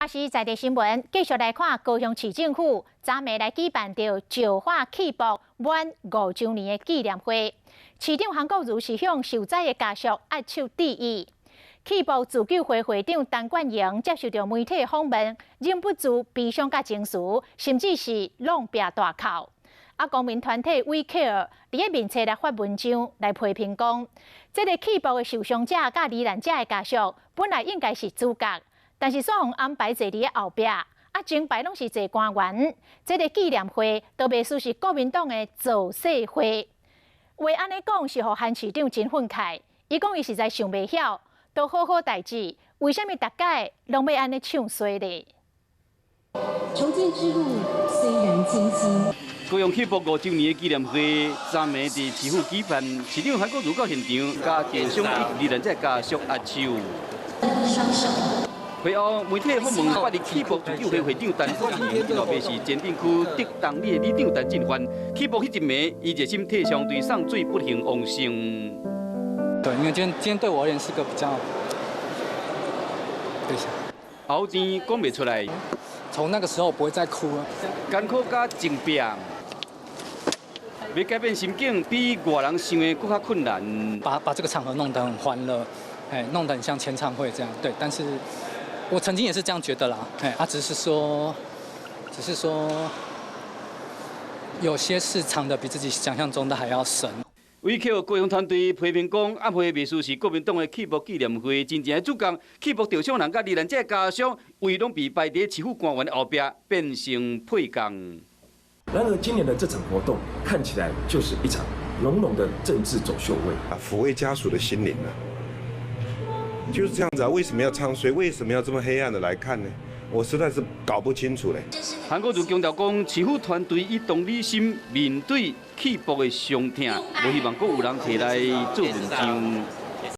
視在地新聞，繼續來看高雄市政府昨暝來舉辦著石化氣爆滿5週年的紀念會。市長韓國瑜是向受災的家屬握手致意。氣爆自救會會長陳冠英接受著媒體訪問，忍不住悲傷佮情緒，甚至是挵壁大哭。啊，公民團體 We Care 佇咧面冊來發文章來批評講，這个氣爆的受傷者佮罹難者的家屬本來應該是主角。但是煞予安排坐佇咧後壁，啊，整排攏是坐官員。這个紀念會都袂輸是國民黨的造勢會。話按呢講是予韓市長真憤慨，伊講伊實在想袂曉，都好好代誌，為啥物逐擺攏欲按呢唱衰咧？重建之路雖然艱辛。高雄氣爆5週年的紀念會，昨暝佇市府舉辦，市長韓國瑜到現場，佮建商以及罹難者家屬握手。雙手。會後，媒體訪問八日氣爆自救會會長陳冠英，後壁是前鎮區竹東里的里長陳進範。氣爆彼一暝，伊熱心替商隊送水不幸往生。對，因為今天對我而言是個比較，對。喉甜講袂出來。從那個時候不會再哭了。艱苦佮爭辯，欲改變心境，比外人想的閣較困難。把這個場合弄得很歡樂，哎，弄得很像簽唱會這樣，對，但是。我曾經也是這樣覺得啦，哎，啊，只是說，有些事藏得比自己想象中的還要深。委克高雄團隊批評講，押會袂輸是國民黨的氣爆紀念會，真正的主角氣爆受傷人佮罹難者家屬，位攏被擺佇市府官員的後壁，變成配角。然而，今年的這場活動看起來就是一場濃濃的政治走秀味啊，撫慰家屬的心靈啊。就是這樣子啊，為什麼要唱衰？為什麼要這麼黑暗的來看呢？我實在是搞不清楚嘞。韓國瑜強調講，市府團隊以同理心面對氣爆的傷痛，無希望閣有人提來做文章。